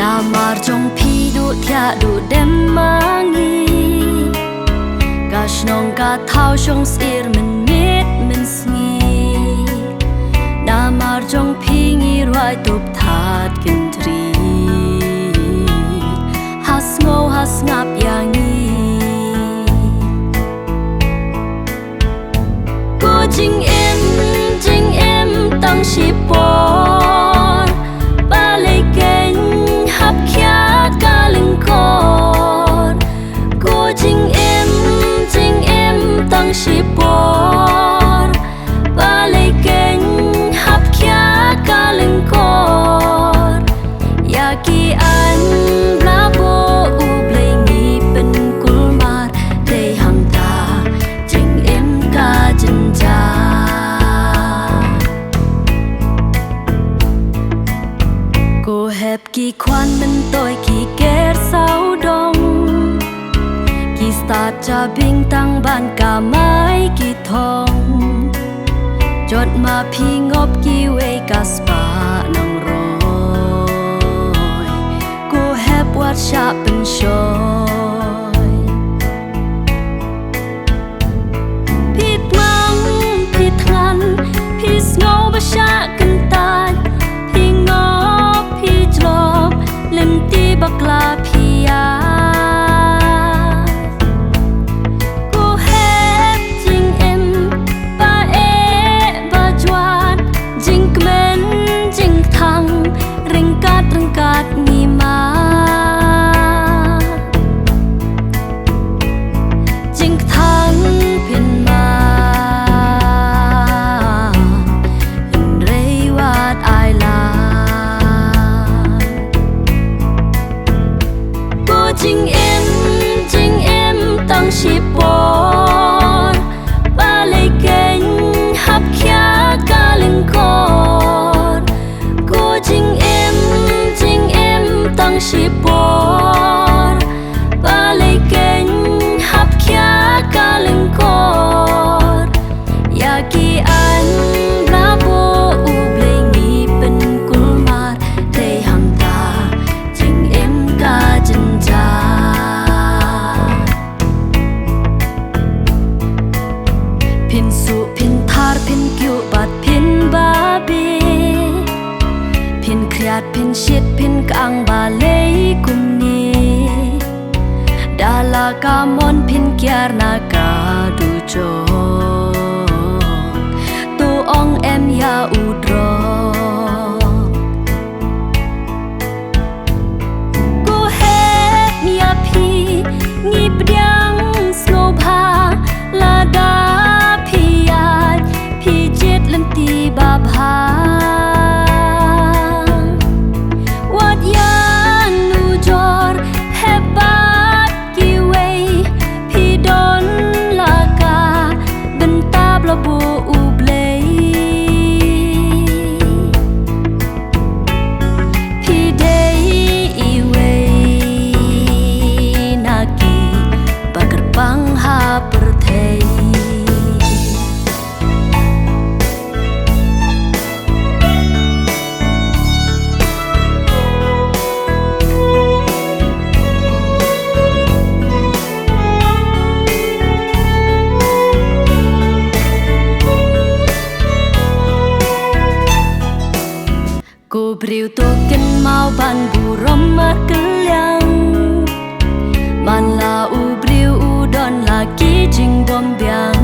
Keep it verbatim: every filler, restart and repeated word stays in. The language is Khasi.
Namar jong phi duh thiah duh dem ma ngi, ka shnong ka thaw shong sir mynmiet mynsngi. Namar jong phi ngi rwai tup that kyntri, ha sngew ha sngap ïa ngi. Ko jingim, jingim tang shipor, balei keiñ hap khia ka lyngkor. Ko jingim, jingim tang shipor, balei keiñ hap khia ka lyngkor. Ïa ki aiñ bla buh U Blei ngi pynkulmar, dei hangta jingim ka jynjar. Ko hep ki khwan myntoi ki ker sawdong, ki stad jabieng tang ban kamai ki thong. Jot ma phi ngop kiwei ka spah nang roi, ko hep wat shah pynshoi. Phi thngan, phi thngan, phi sngew ba shah kyntait, phi ngop, phi jlop, lynti bakla phi ïaid. Ko hep jingim, ba eh ba jwat, jingkmen jingthang, ryngkat ryngkat ngi ma. Jingkthang phin ma, hynrei wat ai la. Ko jingim, jingim tang shipor, balei keiñ hap khia ka lyngkor. Ko jingim, jingim tang shipor, balei keiñ hap khia ka lyngkor. Ïa ki aiñ bla buh U Blei ngi pynkulmar, dei hangta jingim ka jynjar. Phin suh, phin thar, phin kyiuh bad phin babe. Phin khriat, phin shit, phin kang balei kumne. Da la ka mon phin kiar na ka dujok, to ong em ïa u drok. Ko hep ïa phi, ngi pdiang sngewbha, lada phi ïaid, phi jied lynti babha. Wat ïa nujor, hep bad kiwei, phi don la ka bynta bla buh U Blei. Phi dei iwei na ki ba kyrpang ha pyrthei. Ko briew to kynmaw ban burom markylliang. Man la u briew u don la ki jingbymbiang.